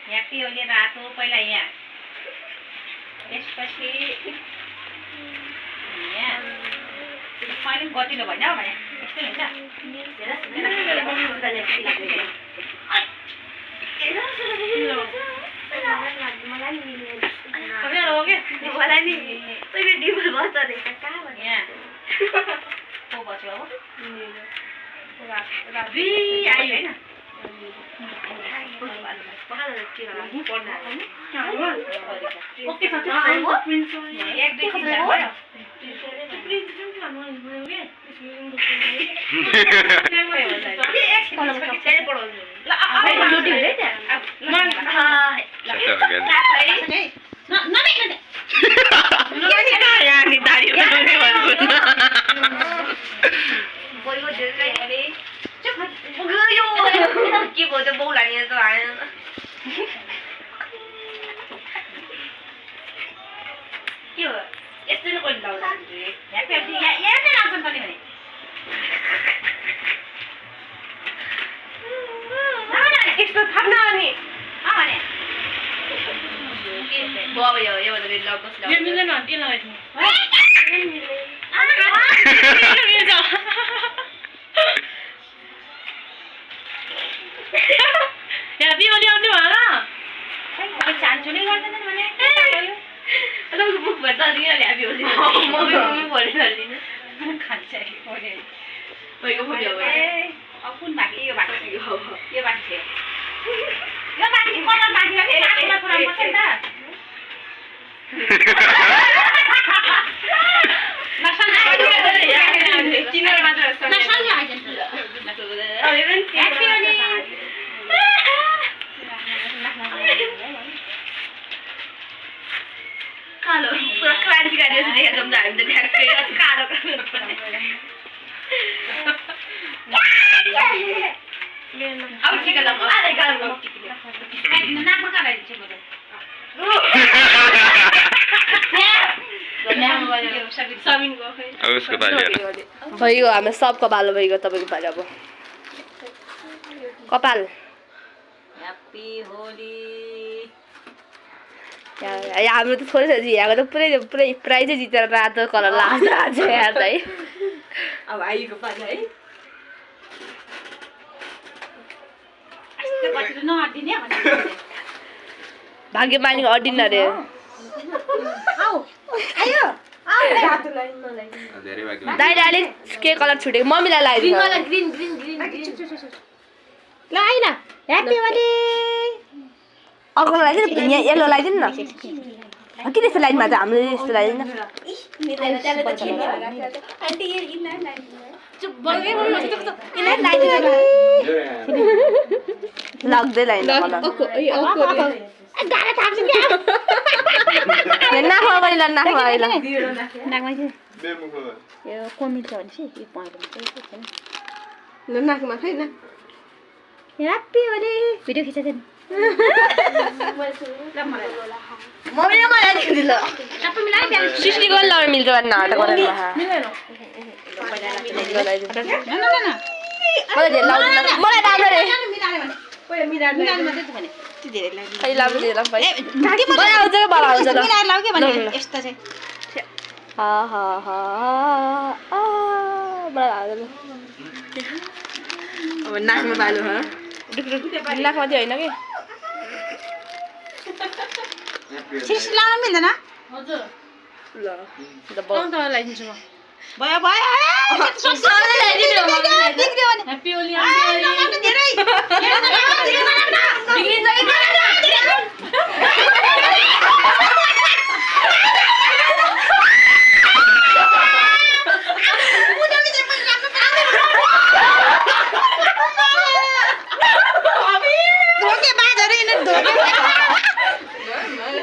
happy Holi रातो पहिला यहाँ त्यसपछि यहाँ पनि गतिलो भएन भने यस्तै हुन्छ भइगयो हाम्रो सबको बालो भइगयो तपाईको पालो अब कपाल ह्याप्पी होली हाम्रो त थोरै छ यहाँको त पुरै पुरै प्राइजै जितेर रातो कलर लाग्छ आज यार है अब आइको पालो है भाग्यमानीको अडिन अरे दाइले अलिक के कलर छुटेको मम्मीलाई लगाइदिनु ल आइन ह्याप्पी होली अर्को लगाइदिनु यहाँ येल्लो लगाइदिनु न के त्यस्तो लाइनमा त हाम्रो यस्तो लगाइदिनु लाग्दै लाइन नाकमा पनि ल नाकमा ल नाकमा खै न ह्याप्पी होली भिडियो खिचेको थिएँ सृष्टिको लगाएर मिल्छ भने नाटक मलाई राम्रो रे नाकमा बालो नाकमा चाहिँ होइन कि लाउनु मिल्दैन ल लगाइदिन्छु म भयो भयो ह्याप्पी होली